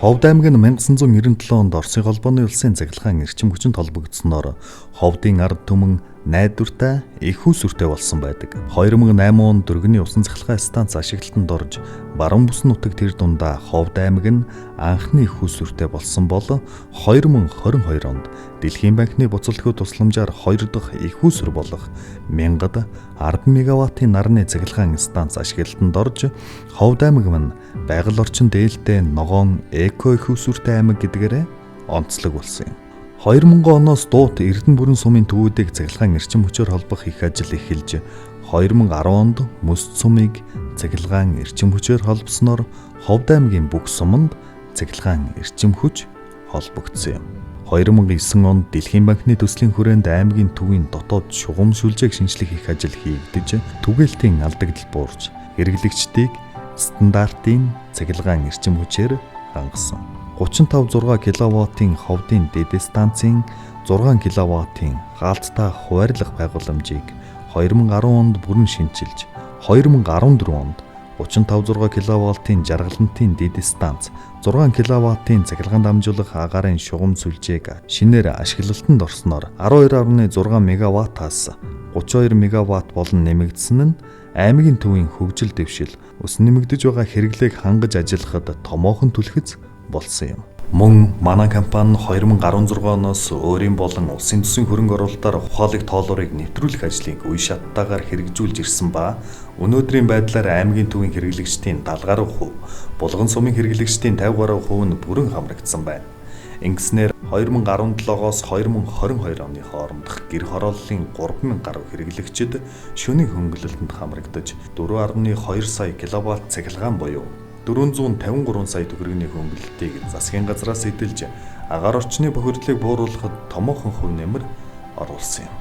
Ховд аймаг нь 1997 онд Оросын холбооны улсын цахилгаан эрчим хүчинд холбогдсоноор Ховдын ард түмэн найдвартай их усүртэй болсон байдаг. 2008 онд Дөргөний усан цахилгаан станц ашиглалтанд орж баруун бүс нутаг тэр дундаа Ховд аймаг нь анхны их усүртэй болсон бол 2022 онд Дэлхийн банкны буцалтгүй тусламжаар хоёр дахь их усүр болох 1010 мегаваттын нарны цахилгаан станц ашиглалтанд орж Ховд аймаг нь байгаль орчин дээлтэй ногоон эко их усүртэй аймаг гэдгээрээ онцлог болсон юм. 2000 оноос Дуут Эрдэнэ бүрэн сумын төвүүдийг цахилгаан эрчим хүчээр холбох их ажил эхэлж 2010 онд Мөс сумыг цахилгаан эрчим хүчээр холбосноор Ховд аймгийн бүх суманд цахилгаан эрчим хүч холбогдсон юм. 2009 онд Дэлхийн банкны төслийн хүрээнд аймгийн төвийн дотоод шугам сүлжээг шинжлэх их ажил хийгдэж түгээлтийн алдагдал буурч хэрэглэгчдийг стандартын цахилгаан эрчим хүчээр хангасан. 35.6 кВт-ийн Ховдын дэд станцын 6 кВт-ийн хаалттай хуваарлах байгууламжийг 2010 онд бүрэн шинчилж 2014 онд 35.6 кВт-ийн Жаргалантын дэд станц 6 кВт-ийн цахилгаан дамжуулах агаарын шугам сүлжээг шинээр ашиглалтанд орсноор 12.6 мегаваттаас 32 мегаватт болон нэмэгдсэн нь аймгийн төвийн хөгжил дэвшил өс нэмэгдэж байгаа хэрэглээг хангаж ажиллахад томоохон түлхэц болсон юм. Мөн манай компани 2016 оноос өөрийн болон улсын төсвийн хөрөнгө оруулалтаар ухаалаг тоолуурыг нэвтрүүлэх ажлыг үе шаттайгаар хэрэгжүүлж ирсэн ба өнөөдрийн байдлаар аймгийн төвийн хэрэглэгчдийн 70 гаруй хувь, Булган сумын хэрэглэгчдийн 50 гаруй хувь нь бүрэн хамрагдсан байна. Ингэснээр 2017-оос 2022 оны хоорондох гэр хорооллын 3000 гаруй хэрэглэгчид шөнийн хөнгөлөлтөнд хамрагдаж 4.2 сая киловатт цахилгаан буюу 453 сая төгрөгийн хөнгөлөлтийг засгийн газраас эдэлж агаар орчны бохирдлыг бууруулахад томоохон хувь нэмэр оруулсан юм.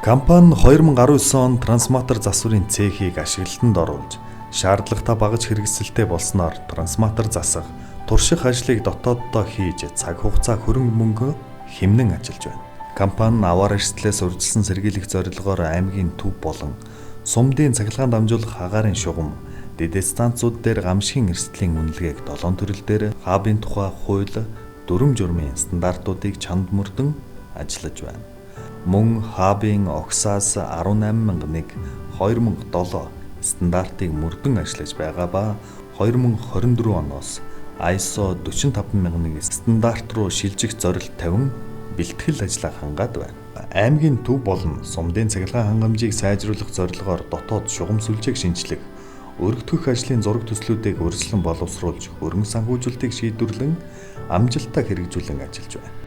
Компани 2019 онд трансформатор засварын цехийг ашиглалтанд оруулж шаардлагатай багаж хэрэгсэлтэй болсноор трансформатор засах, турших ажлыг дотооддоо хийж цаг хугацаа хөрөнгө мөнгө хэмнэн ажиллаж байна. Компани аваар эрсдлээс урьдчилан сэргийлэх зорилгоор аймгийн төв болон сумдын цахилгаан дамжуулах агаарын шугам дэд станцууд дээр гамшигын эрсдлийн үнэлгээг 7 төрөл дээр хабын тухай хууль, дүрэм журмын стандартуудыг чанд мөрдөн ажиллаж байна. Мөн хабын Огсаас 18001 2007 стандартыг мөрдөн ажиллаж байгаа ба 2024 оноос ISO 45001 стандарт руу шилжих зорилт тавин бэлтгэл ажлаа хангаад байна. Аймгийн төв болон сумдын цахилгаан хангамжийг сайжруулах зорилгоор дотоод шугам сүлжээг шинчлэх, өргөдгөх ажлын зураг төслүүдийг урьдчилан боловсруулж, хөрөнгө санхүүжилтийг шийдвэрлэн амжилттай хэрэгжүүлэн ажиллаж байна.